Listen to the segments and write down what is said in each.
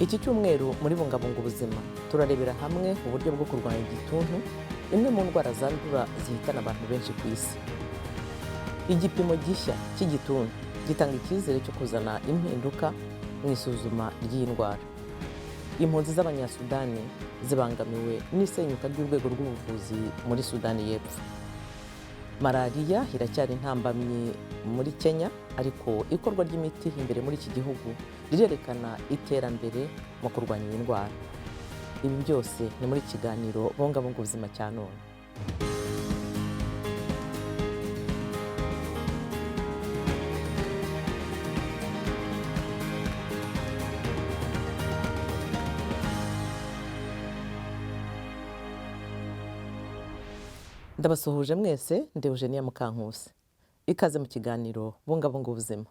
Iki cyumweru muri Bungabunga Ubuzima turarebera hamwe uburyo bwo kurwanya igituntu, imwe mu ndwara zandura zihitana abantu benshi ku isi. Igipimo gishya cy'igituntu gitanga icyizere cyo kuzana impinduka mu isuzuma ry'iyi ndwara. Impunzi z'Abanyasudani zibangamiwe n'isenyuka ry'urwego rw'ubuvuzi muri Sudani y'Epfo. Malariya iracyari intambamyi muri Kenya, ariko ikorwa ry'imiti imbere muri iki gihugu rirerekana iterambere mu kurwanya iyi ndwara. Ibi byose ni muri kiganiro Bungabunga Ubuzima cya none. Ndabasuhuje mwese, ndi Eugenia Mukankusi. Ikaze mu kiganiro Bungabunga Ubuzima.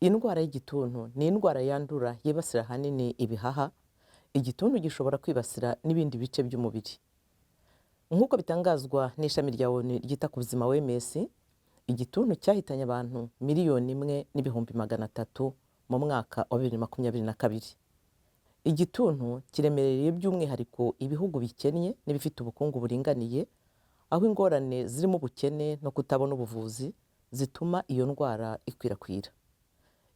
Indwara y'igituntu ni indwara yandura yibasira ahanini ibihaha. Igituntu gishobora kwibasira n'ibindi bice by'umubiri. Nk'uko bitangazwa n'ishami rya ONU ryita ku buzima OMS, igituntu cyahitanye abantu 1,300,000 mu mwaka wa 2022. Igituntu kiremereye by'umwihariko ibihugu bikennye n'ibifite ubukungu buringaniye, aho ingorane zirimo ubukene no kutabona ubuvuzi zituma iyo ndwara ikwirakwira.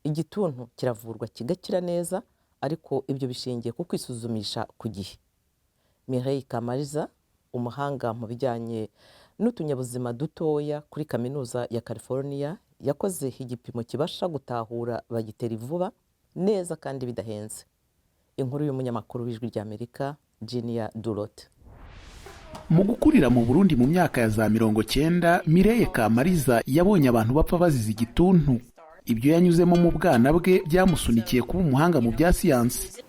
Igituntu kiravurwa kigakira neza, ariko ibyo bishingiye ku kwisuzumisha ku gihe. Mireille Kamariza, umuhanga mu bijyanye n'utunyabuzima dutoya kuri Kaminuza ya California, yakoze igipimo kibasha gutahura bagiteri vuba neza kandi bidahenze. Inkuru y'umunyamakuru w'Ijwi ry'Amerika Ginia Durote. Mu gukurira mu Burundi mu myaka ya za 90, Mireille Kamariza yabonye abantu bapfa bazize igituntu. Ibyo yanyuzemo mu bwana bwe byamusunikiye kuba umuhanga mu bya siyansi.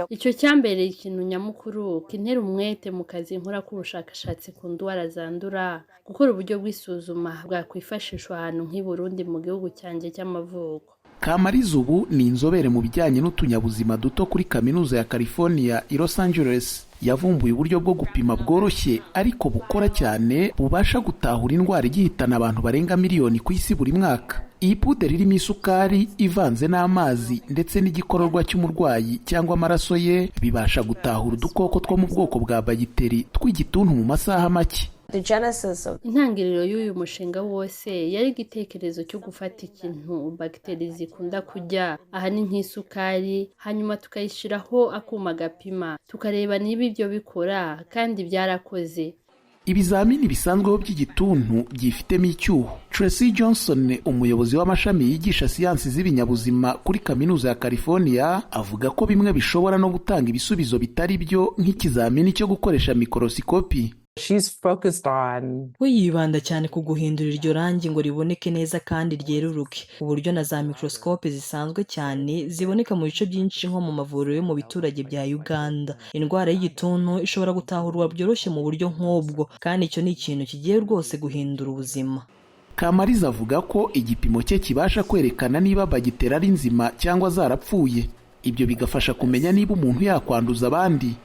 Icyo cyambereye ikintu nyamukuru kintera umwete mu kazi nkora k'ubushakashatsi ku ndwara zandura, gukora uburyo bw'isuzuma bwakwifashishwa ahantu nk'i Burundi mu gihugu cyanjye cy'amavuko. Kamariza ubu ni inzobere mu bijyanye n'utunyabuzima duto kuri Kaminuza ya California i Los Angeles. Yavumbuye uburyo bwo gupima bworoshye ariko bukora cyane, bubasha gutahura indwara igihitana abantu barenga miliyoni ku isi buri mwaka. Iyi puderi irimo isukari ivanze n'amazi ndetse n'igikororwa cy'umurwayi cyangwa amaraso ye bibasha gutahura udukoko two mu bwoko bwa bagiteri tw'igituntu mu masaha make. Intangiriro y'uyu mushinga wose yari igitekerezo cyo gufata ikintu bagiteri zikunda kurya, ahanini nk'isukari, hanyuma tukayishyiraho akuma gapima tukareba niba ibyo bikora, kandi byarakoze. Ibizamini bisanzweho by'igituntu byifitemo icyuho. Tracy Johnson, umuyobozi w'amashami yigisha siyansi z'ibinyabuzima kuri Kaminuza ya California, avuga ko bimwe bishobora no gutanga ibisubizo bitari byo, nk'ikizamini cyo gukoresha mikorosikopi. We yibanda cyane ku guhindura iryo rangi ngo riboneke neza kandi ryeruruke, ku buryo na za microscope zisanzwe cyane ziboneka mu bice byinshi nko mu mavuriro yo mu biturage bya Uganda. Indwara y'igituntu ishobora gutahurwa byoroshye mu buryo nk'ubwo, kandi icyo ni ikintu kigiye rwose guhindura ubuzima. Kamariza avuga ko igipimo cye kibasha kwerekana niba bagiteri ari nzima cyangwa zarapfuye. Ibyo bigafasha kumenya niba umuntu yakwanduza abandi.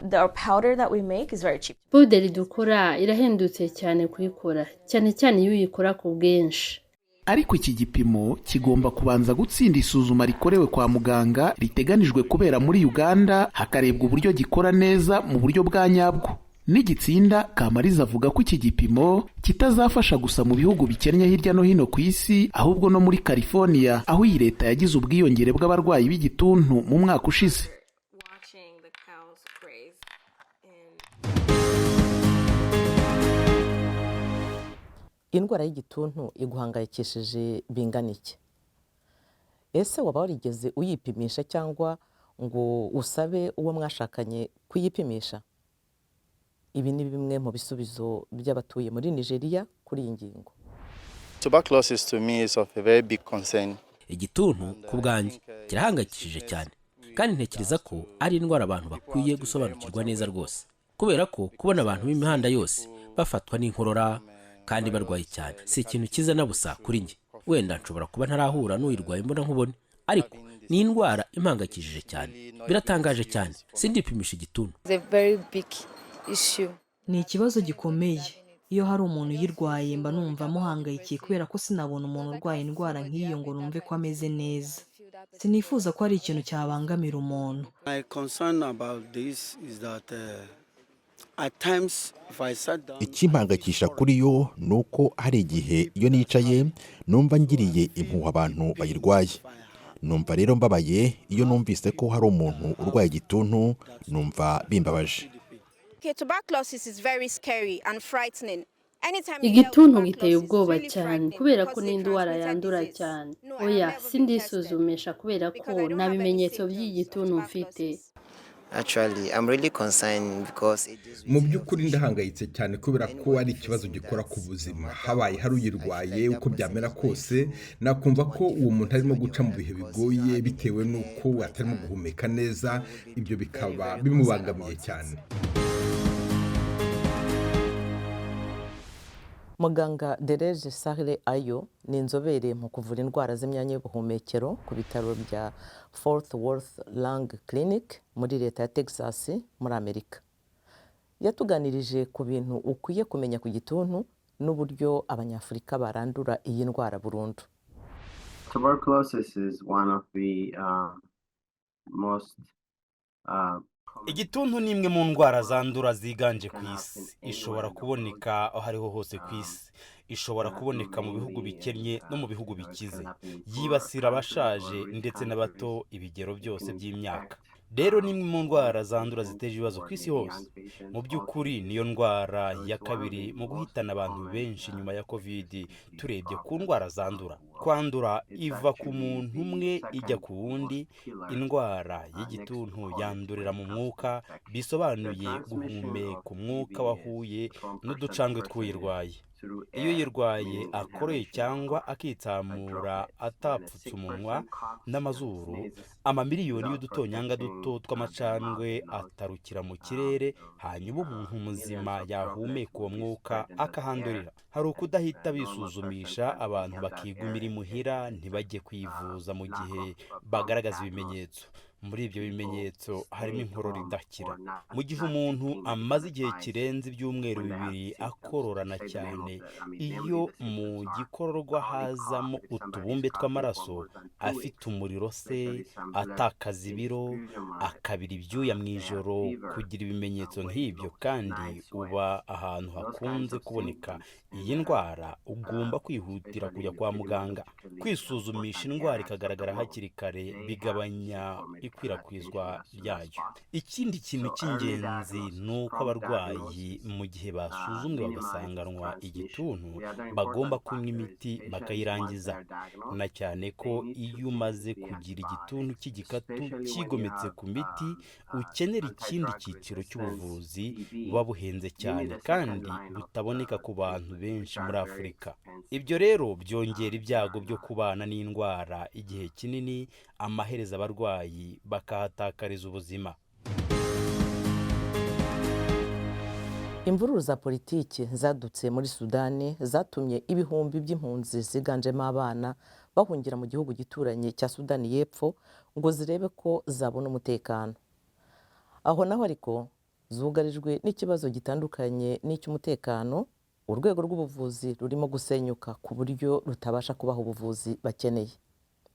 Puderi dukora irahendutse cyane kuyikora, cyane cyane iyo uyikora ku bwinshi. Ariko iki gipimo kigomba kubanza gutsinda isuzuma rikorewe kwa muganga riteganijwe kubera muri Uganda, hakarebwa uburyo gikora neza mu buryo bwa nyabwo. Nigitsinda, Kamariza avuga ko iki gipimo kitazafasha gusa mu bihugu bikennye hirya no hino ku isi, ahubwo no muri California, aho iyi leta yagize ubwiyongere bw'abarwayi b'igituntu mu mwaka ushize. Indwara y'igituntu iguhangayikishije bingana iki? Ese waba warigeze uyipimisha cyangwa ngo usabe uwo mwashakanye kuyipimisha? Ibi ni bimwe mu bisubizo by'abatuye muri Nigeria kuri iyi ngingo. Igituntu ku bwanjye kirahangayikishije cyane, kandi ntekereza ko ari indwara abantu bakwiye gusobanukirwa neza rwose, kubera ko kubona abantu b'imihanda yose bafatwa n'inkorora kandi barwaye cyane si ikintu cyiza na busa kuri njye. Wenda nshobora kuba ntarahura n'uyirwaye mbona nkubone, ariko ni indwara impangayikishije cyane. Biratangaje cyane, sindipimisha igituntu. Ni ikibazo gikomeye. Iyo hari umuntu uyirwaye mba numva muhangayikiye, kubera ko sinabona umuntu urwaye indwara nk'iyo ngo numve ko ameze neza. Sinifuza ko hari ikintu cyabangamira umuntu. My concern about this is that at times if I sat down, Ikimpangayikisha kuri yo ni uko hari igihe iyo nicaye numva ngiriye impuhwe abantu bayirwaye. Numva rero mbabaye iyo numvise ko hari umuntu urwaye igituntu, numva bimbabaje. Okay, tuberculosis is very scary and frightening. Anytime you hear Igituntu giteye tuberculosis, it's ubwoba really cyane frightening kubera ko because they n'indwara transmitted yandura disease. cyane. No, I have Oya, never been tested sindisuzumisha kubera ko because I don't nta have any bimenyetso symptoms of by'igituntu mfite. tuberculosis. Actually, I'm really concerned because it deals with Mu health by'ukuri issue. ndahangayitse cyane kubera ko ari ikibazo gikora ku buzima. Habaye hari uyirwaye, uko byamera kose nakumva ko uwo muntu arimo guca mu bihe bigoye bitewe n'uko atarimo guhumeka neza, ibyo bikaba bimubangamiye cyane. Muganga Dereje Sahle Ayo ni inzobere mu kuvura indwara z'imyanya y'ubuhumekero ku bitaro bya Fort Worth Lung Clinic muri leta ya Texas muri Amerika. Yatuganirije ku bintu ukwiye kumenya ku gituntu n'uburyo Abanyafurika barandura iyi ndwara burundu. Tuberculosis is one of the most Igituntu ni imwe mu ndwara zandura ziganje ku isi. Ishobora kuboneka aho ariho hose ku isi. Ishobora kuboneka mu bihugu bikennye no mu bihugu bikize. Yibasira abashaje ndetse n'abato, ibigero byose by'imyaka. Rero ni imwe mu ndwara zandura ziteje ibibazo ku isi hose. Mu by'ukuri niyo ndwara ya kabiri mu guhitana abantu benshi nyuma ya COVID, turebye ku ndwara zandura. Kwandura iva ku muntu umwe ijya ku wundi. Indwara y'igituntu yandurira mu mwuka, bisobanuye guhumeka umwuka wahuye n'uducandwe tw'uyirwaye. Iyo uyirwaye akoroye cyangwa akitsamura atapfutse umunwa n'amazuru, amamiliyoni y'udutonyanga duto tw'amacandwe atarukira mu kirere, hanyuma umuntu muzima yahumeka uwo mwuka akahandurira. Hari ukudahita bisuzumisha, abantu bakigumira imuhira ntibajye kwivuza mu gihe bagaragaza ibimenyetso. Muri ibyo bimenyetso harimo inkorora idakira. Mu gihe umuntu amaze igihe kirenze ibyumweru 2 akororana cyane, iyo mu gikororwa hazamo utubumbe tw'amaraso, afite umuriro se, atakaza ibiro, akabira ibyuya mu ijoro, kugira ibimenyetso nk'ibyo kandi uba ahantu hakunze kuboneka iyi ndwara, ugomba kwihutira kujya kwa muganga. Kwisuzumisha indwara ikagaragara hakiri kare bigabanya ikwirakwizwa ryayo. Ikindi kintu cy'ingenzi ni uko abarwayi mu gihe basuzumwe bagasanganwa igituntu bagomba kunywa imiti bakayirangiza, na cyane ko iyo umaze kugira igituntu cy'igikatu cyigometse ku miti ukenera ikindi cyiciro cy'ubuvuzi buba buhenze cyane kandi butaboneka ku bantu benshi muri Afurika. Ibyo rero byongera ibyago byo kubana n'indwara igihe kinini, amaherezo abarwayi bakahatakariza ubuzima. Imvururu za politiki zadutse muri Sudani zatumye ibihumbi by'impunzi ziganjemo abana bahungira mu gihugu gituranye cya Sudani y'Epfo ngo zirebe ko zabona umutekano. Aho naho ariko zugarijwe n'ikibazo gitandukanye n'icy'umutekano. Urwego rw'ubuvuzi rurimo gusenyuka ku buryo rutabasha kubaha ubuvuzi bakeneye.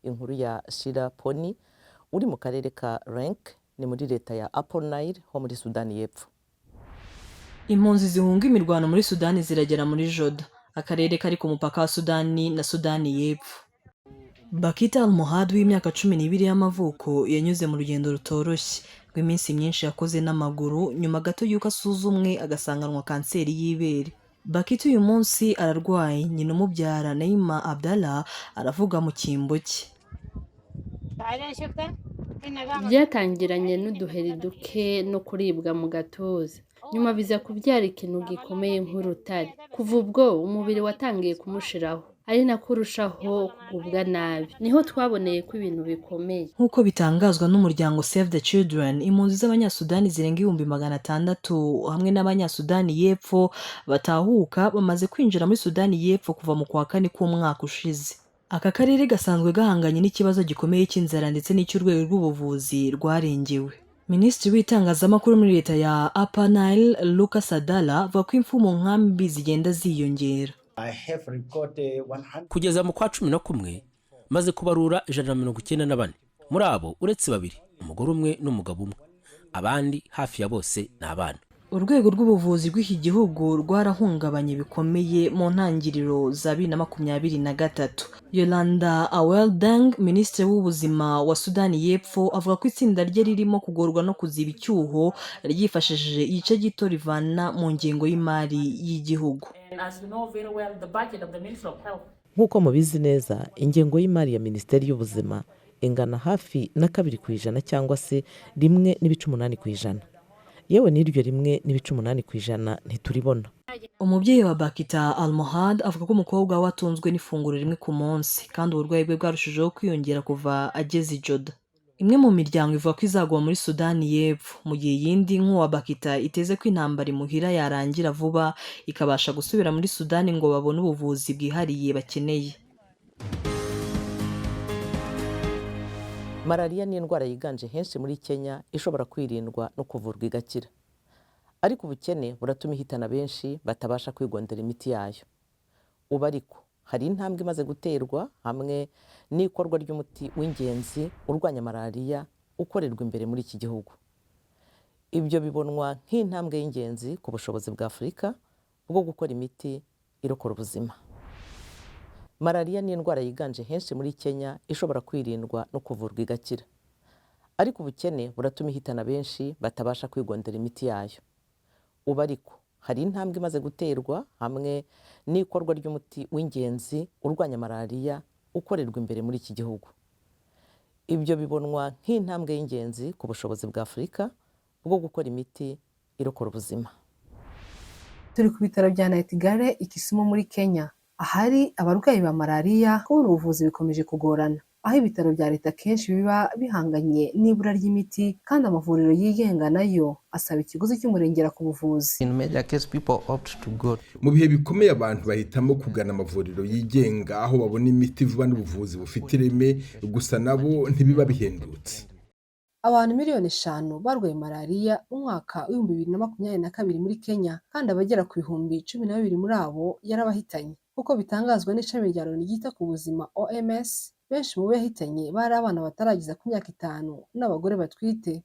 Inkuru ya Shira Poni uri mu karere ka Renk, ni muri leta ya Upper Nile ho muri Sudani y'Epfo. Impunzi zihunga imirwano muri Sudani ziragera muri Joda, akarere kari ku mupaka wa Sudani na Sudani y'Epfo. Bakita Al-Muhad w'imyaka 12 y'amavuko yanyuze mu rugendo rutoroshye rw'iminsi myinshi yakoze n'amaguru nyuma gato y'uko asuzumwe agasanganwa kanseri y'ibere. Bakita uyu munsi ararwaye. Nyina umubyara, Naima Abdallah, aravuga mu cyimbo cye. Byatangiranye n'uduheri duke no kuribwa mu gatuza, nyuma biza kubyara ikintu gikomeye nk'urutare. Kuva ubwo umubiri watangiye kumushiraho, ari nako urushaho kugubwa nabi. Niho twaboneye ko ibintu bikomeye. Nk'uko bitangazwa n'umuryango Save the Children, impunzi z'Abanyasudani zirenga 600,000 hamwe n'Abanyasudani y'Epfo batahuka bamaze kwinjira muri Sudani y'Epfo kuva mu kwa kane k'umwaka ushize. Aka karere gasanzwe gahanganye n'ikibazo gikomeye cy'inzara ndetse n'icy'urwego rw'ubuvuzi rwarengewe. Minisitiri w'itangazamakuru muri leta ya Upper Nile, Luka Sadala, avuga ko impfu mu nkambi zigenda ziyongera. Kugeza mu kwa 11 Maze kubarura 194. Muri abo, uretse babiri, umugore umwe n'umugabo umwe, abandi hafi ya bose ni abana. Urwego rw'ubuvuzi rw'iki gihugu rwarahungabanye bikomeye mu ntangiriro za 2023. Yolanda Aweldeng, minisitiri w'ubuzima wa Sudani y'Epfo, avuga ko itsinda rye ririmo kugorwa no kuziba icyuho ryifashishije igice gito rivana mu ngengo y'imari y'igihugu. Nk'uko mubizi neza, ingengo y'imari ya Minisiteri y'Ubuzima ingana hafi na 2% cyangwa se 1.8%. Yewe, n'iryo 1.8% ntituribona. Umubyeyi wa Bakita Almohad avuga ko umukobwa we atunzwe n'ifunguro rimwe ku munsi, kandi uburwayi bwe bwarushijeho kwiyongera kuva ageze i Joda. Imwe mu miryango ivuga ko izaguma muri Sudani y'Epfo, mu gihe iyindi nk'uwa Bakita iteze ko intambara imuhira yarangira vuba, ikabasha gusubira muri Sudani ngo babone ubuvuzi bwihariye bakeneye. Malariya ni indwara yiganje henshi muri Kenya, ishobora kwirindwa no kuvurwa igakira, ariko ubukene buratuma ihitana benshi batabasha kwigondera imiti yayo. Ubu ariko hari intambwe imaze guterwa hamwe n'ikorwa ry'umuti w'ingenzi urwanya malariya ukorerwa imbere muri iki gihugu. Ibyo bibonwa nk'intambwe y'ingenzi ku bushobozi bwa Afurika bwo gukora imiti irokora ubuzima. Malariya ni indwara yiganje henshi muri Kenya, ishobora kwirindwa no kuvurwa igakira, ariko ubukene buratuma ihitana benshi batabasha kwigondera imiti yayo. Ubu ariko hari intambwe imaze guterwa hamwe n'ikorwa ry'umuti w'ingenzi urwanya malariya ukorerwa imbere muri iki gihugu. Ibyo bibonwa nk'intambwe y'ingenzi ku bushobozi bwa Afurika bwo gukora imiti irokora ubuzima. Turi ku bitaro bya Nightingale i Kisumu muri Kenya, ahari abarwayi ba malariya. Kubona ubuvuzi bikomeje kugorana, aho ibitaro bya leta kenshi biba bihanganye n'ibura ry'imiti, kandi amavuriro yigenga nayo asaba ikiguzi cy'umurengera ku buvuzi. Mu bihe bikomeye, abantu bahitamo kugana amavuriro yigenga, aho babona imiti vuba n'ubuvuzi bufite ireme. Gusa nabo ntibiba bihendutse. Abantu miliyoni 5 barwaye malariya mu mwaka w'2022 muri Kenya, kandi abagera ku 12,000 muri abo yarabahitanye, nk'uko bitangazwa n'ishami rya Loni ryita ku buzima, OMS. Benshi mu bo yahitanye bari abana batarageza ku myaka 5 n'abagore batwite.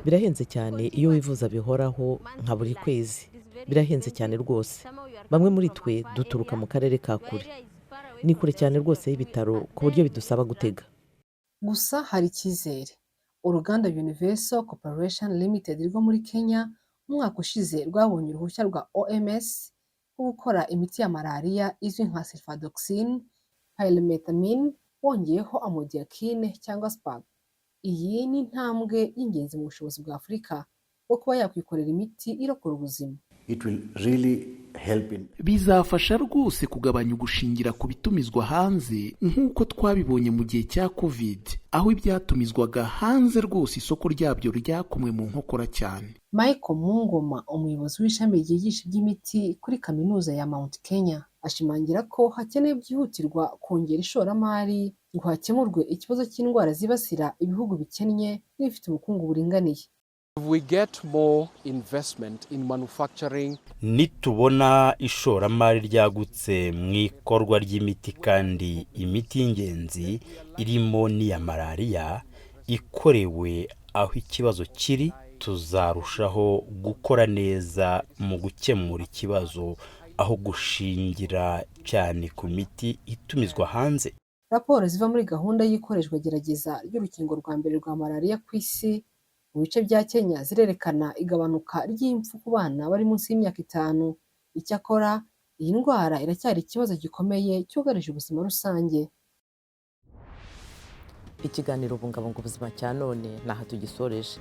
Birahenze cyane iyo wivuza bihoraho nka buri kwezi. Birahenze cyane rwose. Bamwe muri twe duturuka mu karere ka kure, ni kure cyane rwose y'ibitaro, ku buryo bidusaba gutega. Gusa hari icyizere. Uruganda Universal Corporation Limited rwo muri Kenya umwaka ushize rwabonye uruhushya rwa OMS rwo gukora imiti ya malariya izwi nka sulfadoxine pyrimethamine wongeyeho amodiaquine cyangwa SPAG. Iyi ni intambwe y'ingenzi mu bushobozi bwa Afurika bwo kuba yakwikorera imiti irokora ubuzima. Bizafasha rwose kugabanya ugushingira ku bitumizwa hanze, nk'uko twabibonye mu gihe cya Covid, aho ibyatumizwaga hanze rwose isoko ryabyo ryakomwe mu nkokora cyane. Michael Mungoma, umuyobozi w'ishami ryigisha iby'imiti kuri Kaminuza ya Mount Kenya, ashimangira ko hakenewe byihutirwa kongera ishoramari ngo hakemurwe ikibazo cy'indwara zibasira ibihugu bikennye n'ibifite ubukungu buringaniye. Nitubona ishoramari ryagutse mu ikorwa ry'imiti, kandi imiti y'ingenzi irimo n'iya malariya ikorewe aho ikibazo kiri, tuzarushaho gukora neza mu gukemura ikibazo aho gushingira cyane ku miti itumizwa hanze. Raporo ziva muri gahunda y'ikoreshwa gerageza ry'urukingo rwa mbere rwa malariya ku isi mu bice bya Kenya zirerekana igabanuka ry'impfu ku bana bari munsi y'imyaka 5. Icyakora iyi ndwara iracyari ikibazo gikomeye cyugarije ubuzima rusange. Ikiganiro Bungabunga Ubuzima cya none ni aha tugisoreje.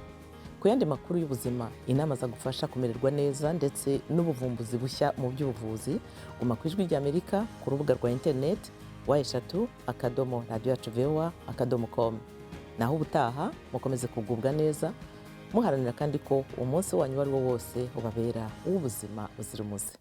Ku yandi makuru y'ubuzima, inama zagufasha kumererwa neza ndetse n'ubuvumbuzi bushya mu by'ubuvuzi, guma ku Ijwi ry'Amerika ku rubuga rwa interineti www.radiyoyacuvoa.com. Naho ubutaha, mukomeze kugubwa neza, muharanira kandi ko umunsi wanyu uwo ari wo wose ubabera uw'ubuzima buzira umuze.